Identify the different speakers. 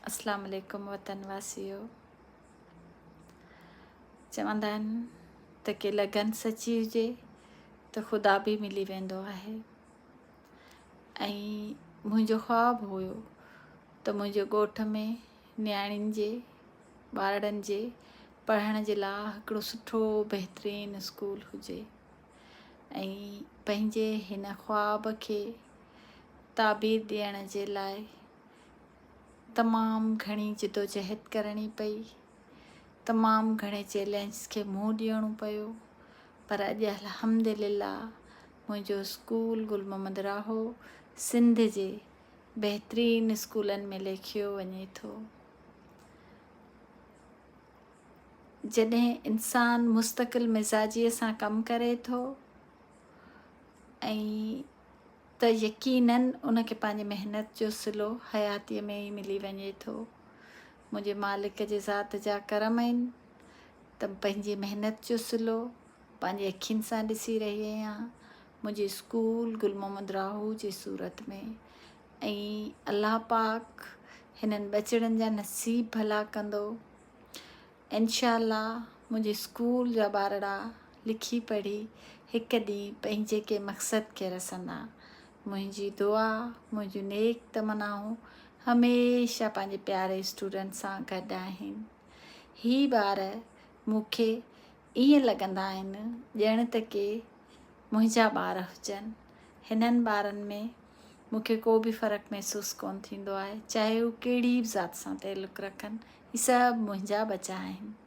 Speaker 1: اسلام عليڪم وطن واسيو. چوندا آهن ته ڪي لگن سچي هجي ته خدا به ملي ويندو آهي ۽ منهنجو خواب هيو ته منهنجي ڳوٺ ۾ نياڻين جي ٻارڙن جي پڙهڻ جي لاء هڪڙو سٺو بهترين اسڪول هجي ۽ پنهنجي هن خواب کي تعبير ڏيڻ جي لاء تمام گهڻي جدوجهد ڪرڻي پئي، تمام گهڻي چئلينجز کي منهن ڏيڻو پيو پر اڄ الحمدلله منهنجو اسڪول گل محمد راهو سنڌ جي بهترين اسڪولن ۾ ليکيو وڃي ٿو. جڏهن انسان مستقل مزاجيء سان ڪم ڪري ٿو ۽ ته يقينن ان کي پنهنجي محنت جو صلو حياتيء ۾ ئي ملي وڃي ٿو. منهنجي مالڪ جي ذات جا ڪرم آهن ته پنهنجي محنت جو صلو پنهنجي اکين سان ڏسي رهي آهيان منهنجي اسڪول گل محمد راهو جي صورت ۾ ۽ الله پاڪ هنن ٻچڙن جا نصيب ڀلا ڪندو. انشاء الله منهنجي اسڪول جا ٻارڙا لکي پڙهي هڪ ڏينهن پنهنجي ڪنهن مقصد کي رسندا. منهنجي دعا، منهنجون نيڪ تمنائون هميشه پنهنجي پياري اسٽوڊنٽ سان گڏ آهن. هي ٻار مون کي ائين لڳندا آهن ڄڻ ته ڪي منهنجا ٻار هجن. هنن ٻارن ۾ مون کي ڪو به فرق محسوس ڪونه ٿيندو آهي، چاهي هو ڪهڙي به ذات سان تعلق رکن. هي سڀ منهنجا ٻچا آهن.